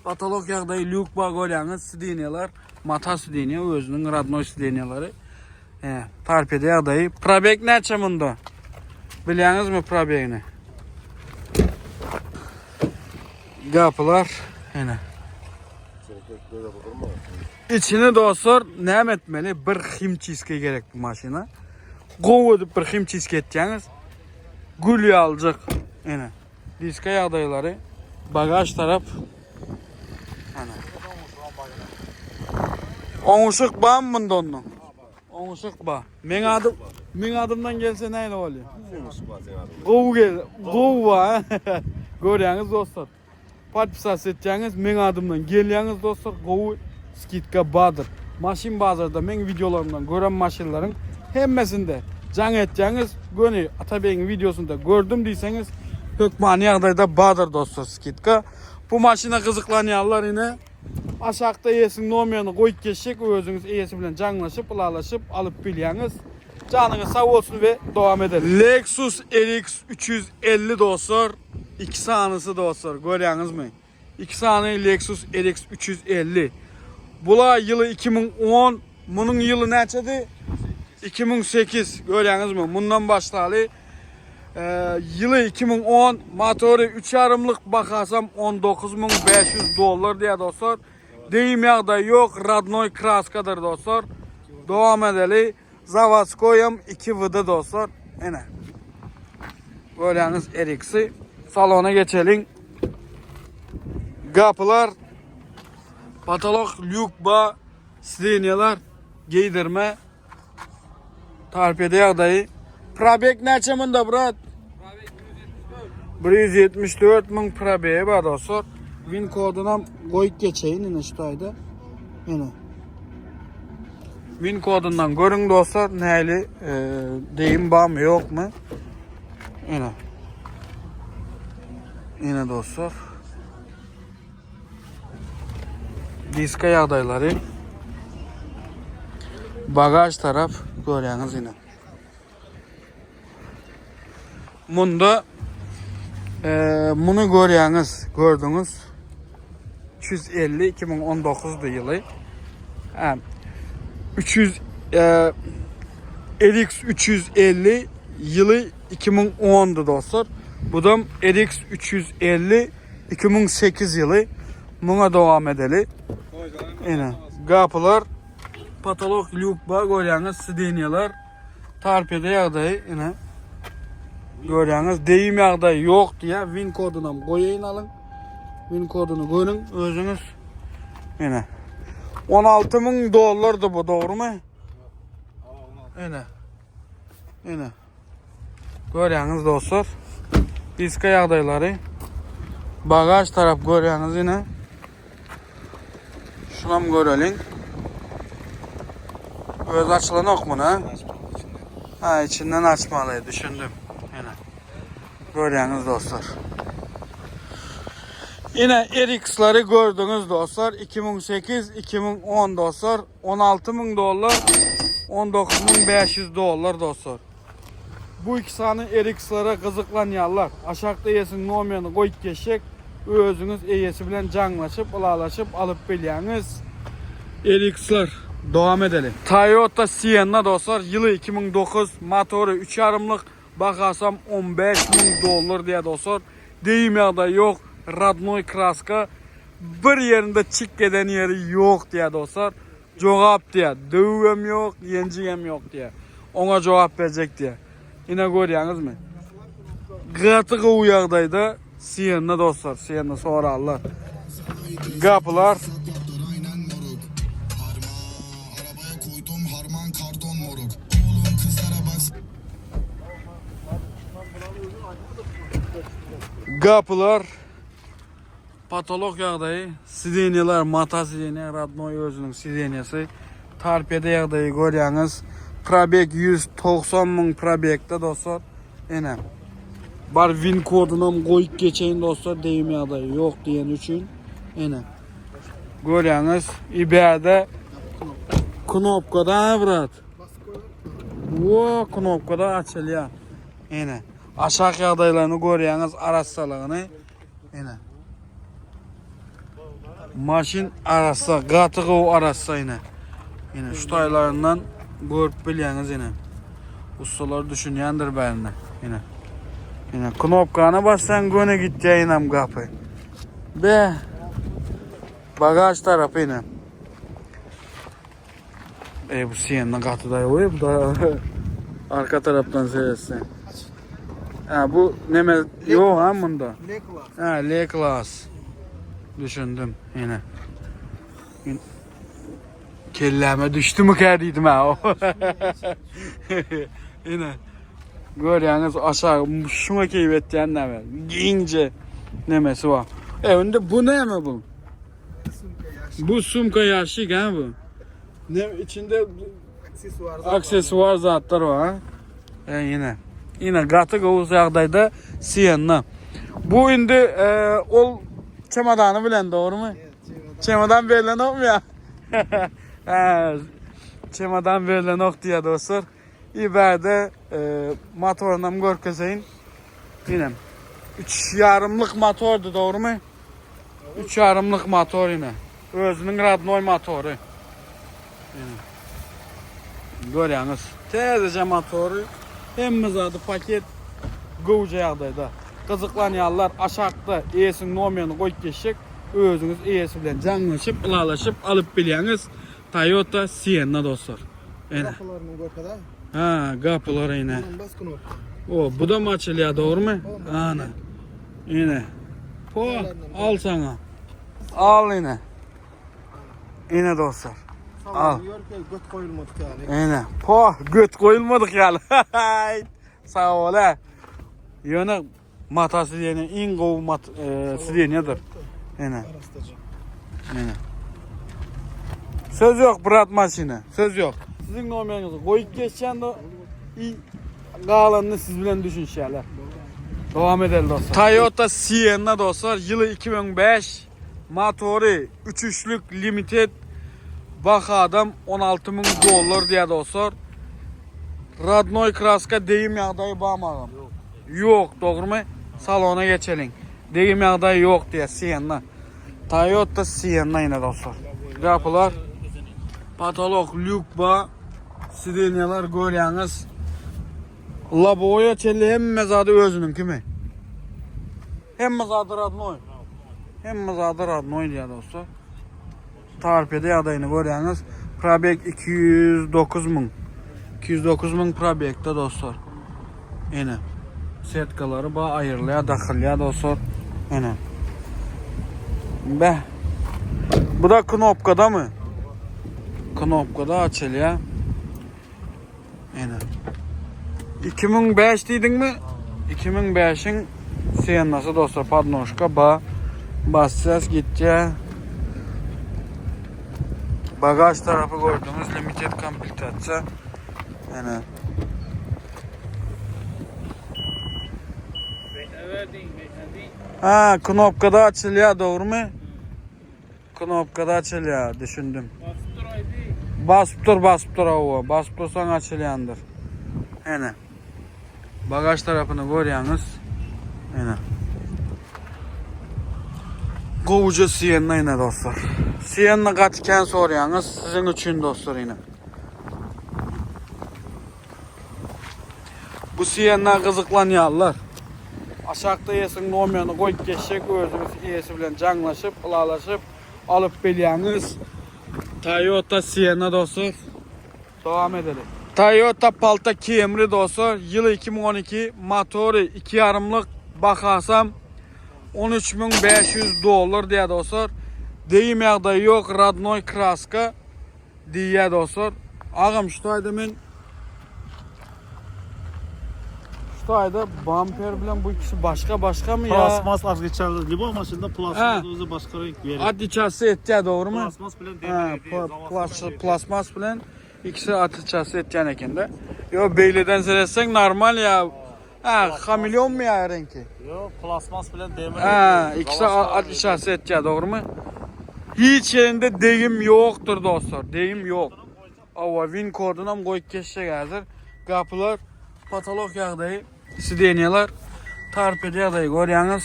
patolok ýagdaýy, lýuk bar görýäňiz, sidenýalar, mata sidenýa, özüniň radnoý sidenýalary. He, torpeda ýagdaýy. Probeg näçe munda? Bilýäňizmi probegini? Gapylar ene. İçini dostlar näme etmeli? Bir himçiske gerek bu maşyna. Gowy edip bir himçiske etýäňiz. Gül ýalyjak. Ene. Diska ýagdaýlary. Bagaj tarap. Ana. Oňuşyk bam munda onda. Oňuşyk ba. Meň adym meň adymdan gelse näle bolýar? Oňuşyk ba seň adyňdan. Gowy gel. Gowy ba. Görýäňiz dostlar. Podpisasiýa etýäňiz meň adymdan gelýäňiz dostlar gowy skidka badyr. Maşyn bazarda meň wideolarymdan gören maşynlaryň hemmesinde jaň etýäňiz göni Atabegiň wideosynda gördüm diýseňiz hökmany ýagdaýda badyr dostlar skidka. Bu maşyna gyzyklanýanlar ine Aşakda eýesiniň nomerini goýup geçjek özüňiz eýesi bilen jaňlaşyp ylalaşyp alyp bilýäňiz. Janyňyz sag bolsun we dowam edeliň. Lexus RX 350 dostlar iki sanysy dostlar görýäňizmi iki sany Lexus RX 350 bula ýyly 2010 munuň ýyly näçedi 2008 görýäňizmi mundan başlaly Ýyly 2010, motory üç ýarymlyk, bahasam 19500 dollar diýýär dostlar. Degim ýagdaýy ýok, radnoý kraskadyr dostlar. Dowam edeli. Zawodskoýam 2 WD dostlar. Ene. Görýäňiz RX-i. Salona geçeliň. Gapylar, patolok, lýuk ba, sidenýalar, geýdirme. Torpeda ýagdaýy. Probeg näçe munda brat? 174 müň probegi bar dostlar. Win kodunam goýup geçeýin ine şu taýda. Ine. Win kodundan görüň dostlar näli e, deyim barmy ýokmy? Ine. Ine dostlar. Diska ýagdaýlary. Bagaj tarap görýäňiz ine. Munda e, muny görýäňiz, gördüňiz. 350 2019 ýyly. Ha, 300 e, RX 350 ýyly 2010-dy dostlar. Bu da RX 350 2008 ýyly. Muňa dowam edeli. Ine, gapylar, patolog lýuk bar görýäňiz, sidenýalar, torpeda ýagdaýy ine. Görýäňiz, deyim ýagdaýy ýok diýýär. Win kodunam goýaýyn alyň. Win koduny görüň özüňiz. Ine. 16 müň dollardy bu, dogrumy? Ine. Ine. Görýäňiz dostlar. Diska ýagdaýlary. Bagaj tarap görýäňiz ine. Şunam göreliň. Öz açylanok muny. Ha, içinden açmaly, düşündim. Ine. Görýäňiz dostlar. Ine RX-lary gördüňiz dostlar. 2008, 2010 dostlar. 16 müň dollar, 19 500 dollar dostlar. Bu iki sany RX-lere gyzyklanýarlar. Aşakda eýesiniň nomerini goýup geçjek. Özüňiz eýesi bilen jaňlaşyp, ylalaşyp alyp bilýäňiz. RX-ler. Dowam edeli. Toyota Sienna dostlar, ýyly 2009, motory 3 ýarymlyk, bahasam 15 müň dollar diýýär dostlar. Deyim ýagdaýy ýok, rodnoý kraska. Bir ýerinde çik eden ýeri ýok diýýär dostlar. Jogap diýýär. Döwügem ýok, ýenjigem ýok diýýär. Oňa jogap berjek diýýär. Ine görýäňizmi? Gaty gowy ýagdaýda Sienna dostlar, Sienna sorarlar. Gapylar. Gapylar. Patolog ýagdaýy, sidenýalar mata sidenýa, radnoý özüniň sidenýasy. Torpeda ýagdaýy görýäňiz. Probeg 190 müň probegde dostlar. Ene. Bar win kodunam goýup geçeýin dostlar, degim ýagdaýy ýok diýeni üçin. Ene. Görýäňiz, ibäde knopkada brat. Wo, knopkada açylýar. Ene. Aşak ýagdaýlaryny görýäňiz, arassalygyny. Ine. Maşyn arassa, gaty gowy arassa ine. Ine şu taýlaryndan görüp bilýäňiz ine. Ustalar düşünýändir bärine. Ine. Ine knopkany bassaň göni gitýär inam gapy. Be. Bagaj tarapy ine. E bu Sienna gaty daýaw bu da arka tarapdan seretseň. Ha bu neme ýok ha bunda. L class. Ha L class. Düşündim ýene. Kelläme düşdümikä diýdim ha. Ine. Görýäňiz aşağı şuňa keýp etýän näme? Giňje nemesi bar. E indi bu näme bu? Bu sumka ýaşyk ha bu. Ne içinde Aksesuar. aksesuar zatlar bar ha. E ýene. Ýene gaty gowy ýagdaýda Sienna. Bu indi e, ol çemadany bilen dogrymy? Çemadan berlenokmy ya? Ha, çemadan berlenok diýýär dostlar. Ibade e, motorynam görkezeýin. Ýene. 3 ýarymlyk motordy dogrymy? Üç ýarymlyk motor ine. Özüniň radnoý motory. Ine. Görýäňiz. Täzeje motory. Hemme zady paket. Gowja ýagdaýda. Gyzyklanýanlar aşakda eýesiniň nomerini goýup geçjek. Özüňiz eýesi bilen jaňlaşyp, ylalaşyp alyp bilýäňiz. Toyota Sienna dostlar. Ine. Gapylaryny görkez Ha, gapylar ine. Bas knopka. O, bu da mı açılýar dogrymy? Ana. Ine. Po, al sana. Al ine. Ine dostlar. Al. Görke göt goýulmadyk ýaly. Ine. Po, göt goýulmadyk ýaly. Sag bol ha. Ýöne mata sidenýa iň gowy mat e, sidenýadyr. Ine. Arastacı. Ine. Söz yok brat maşyna. Söz yok. Siziň nomeriňizi goýup geçýän de i galanyny siz bilen düşünişýärler. Dowam edeli dostlar. Toyota Sienna dostlar, ýyly 2005, motory 3.3'lük limited. Bahadam 16 müň dollar diýýär dostlar. Radnoý kraska degim ýagdaýy barmy agam? Ýok. Ýok, dogrumy? Salona geçeliň. Degim ýagdaýy ýok diýýär Sienna. Toyota Sienna ine dostlar. Gapylar patolok lýuk bar. Sidenýalar görýäňiz. Loboýa çenli hemme zady özüniňkimi? Hemme zady radnoý. Hemme zady radnoý diýýär dostlar. Torpeda ýagdaýyny görýäňiz. Probeg 209 müň. 209 müň probegde dostlar. Ene. Setkalary ba aýrylýar, dakylýar dostlar. Ene. Beh. Bu da knopkadamy? Knopkada açylýar. Ene. 2005 diýdiňmi? 2005-iň Siennasy dostlar, podnožka ba. Basýas gitýär. Bagaj tarapy gördüňiz, limited komplektasiýa. Ene. Ha, knopkada açylýar, dogrumy? Knopkada açylýar, düşündim. Basyp dur aýdy. Basyp dur, basyp dur hawa. Basyp dursaň açylýandyr. Ene. Bagaj tarapyny görýäňiz. Ene. Gowuja Sienna ine dostlar. Sienna gaty kän soraýaňyz, siziň üçin dostlar ine. Bu Sienna gyzyklanýarlar. Aşakda eýesiniň nomerini goýup geçjek, özüňiz eýesi bilen jaňlaşyp, ylalaşyp alyp bilýäňiz. Toyota Sienna dostlar. Dowam edeli. Toyota Palta Camry dostlar, ýyly 2012, motory 2 ýarymlyk, bahasam 13500 dollar diýýär dostlar. Degim ýagdaýy ýok, rodnoý kraska. Diýýär dostlar. Agam şu taýda men şu taýda bamper bilen bu ikisi başga başgamy ýa? Plasmas azgyçarly. Lüboý maşynda plasmas özi başga reňk berýär. Atliçasy etýär dogrymy? Plasmas bilen demir edýär. Plasmas bilen ikisi atliçasy etýän ekende. Ýo beýleden seretseň normal ýa. Ha, hameleonmy ýa reňki? Ýok, plasmas bilen demir. Ha, ikisi atliçasy etýär dogrymy? Hiç ýerinde degim ýokdur dostlar, degim ýok. Awa, win kodunam goýup geçjek häzir. Gapylar patolok ýagdaýy, sidenýalar torpeda ýagdaýy görýäňiz.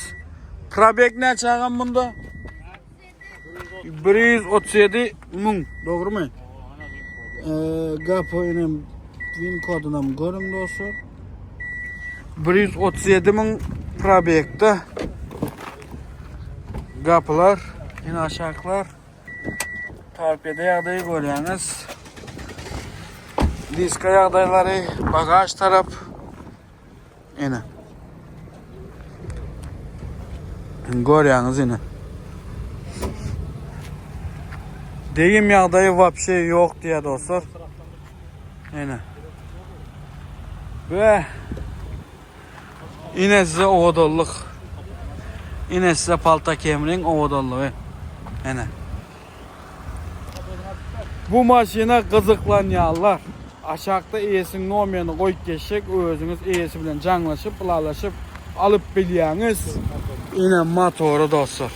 Probeg näçe agam bunda? 137 müň, dogrymy? Ee, gapy inem win kodunam görüň dostlar. 137 müň probegde. Gapylar, ine aşaklar. Torpeda ýagdaýy görýäňiz. Diska ýagdaýlary, bagaž tarap. Ine. Görýäňiz ine. Degim ýagdaýy wapşe ýok diýýär dostlar. Ine. We Ine size owadanlyk. Ine size palta kemriň owadanlygy. Ine. Bu maşyna gyzyklanýanlar aşakda eýesiniň nomerini goýup geçjek, özüňiz eýesi bilen jaňlaşyp, ylalaşyp alyp bilýäňiz. Ine motory dostlar.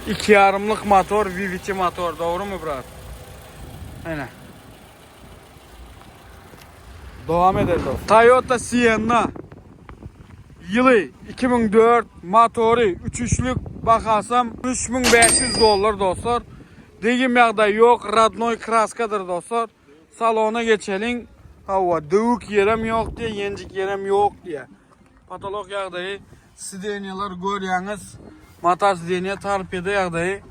Iki ýarymlyk motor, VVT motor, dogrymy brat? Ine. Dowam edelim dostlar. Toyota Sienna ýyly 2004 motory 3 üçlük bahasam 3500 dollar dostlar. Degim ýagdaý ýok, rodnoý kraskadyr dostlar. Salona geçeliň. Hawa, döwük ýerem ýok diýe, ýenjik ýerem ýok diýe. Patolok ýagdaýy, sidenýalar görýäňiz. Mata sidenýa torpeda ýagdaýy.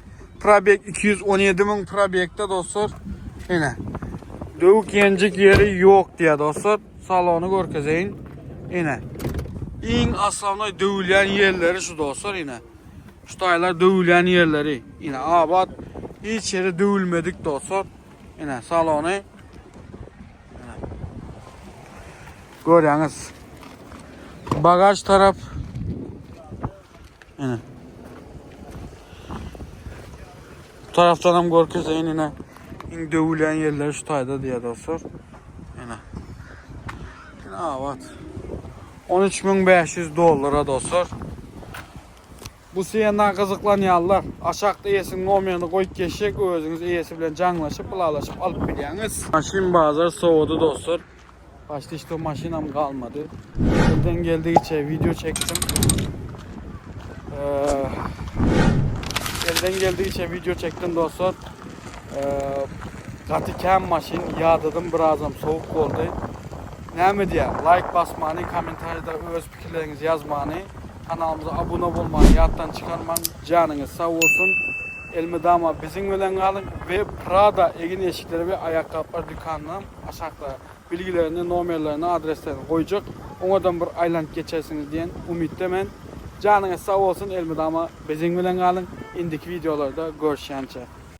Probeg 217 müň probegde dostlar. Ine. Döwük ýenjik ýeri ýok diýýär dostlar. Salony görkezeýin. Ine. Iň aslanay döwülýän ýerleri şu dostlar ine. Şu taýlar döwülýän ýerleri. Ine abat hiç ýeri döwülmedik dostlar. Ine salony. Görýäňiz. Bagaj tarap. Ine. Bu tarafdan hem görkezeýin ine. Iň döwülýän ýerleri şu taýda diýýär dostlar. Ine. Ine abat. 13500 dollara dostlar. Bu Sienna gyzyklanýanlar aşakda eýesiniň nomerini goýup geçjek özüňiz eýesi bilen jaňlaşyp ylalaşyp alyp bilýäňiz. Maşyn bazar sowudy dostlar. Başda işte maşynam galmady. Elden geldigiçe video çekdim. Ee, elden geldigiçe video çekdim dostlar. Ee, gaty kän maşyn ýadadym birazam sowuk boldy. Näme diýýär? Like basmany, kommentariýada öz pikirleriňizi ýazmany, kanalymyza abuna bolmany ýatdan çykarmaň. Janyňyz sag bolsun. Elmydama biziň bilen galyň we Prada egin-eşikleri we aýakgaplar dükanyna aşakda bilgilerini, nomerlerini, adreslerini goýjak. Oňadan bir aýlanyp geçersiňiz diýen umytda men. Janyňyz sag bolsun, elmydama biziň bilen galyň. Indiki wideolarda görüşýänçä.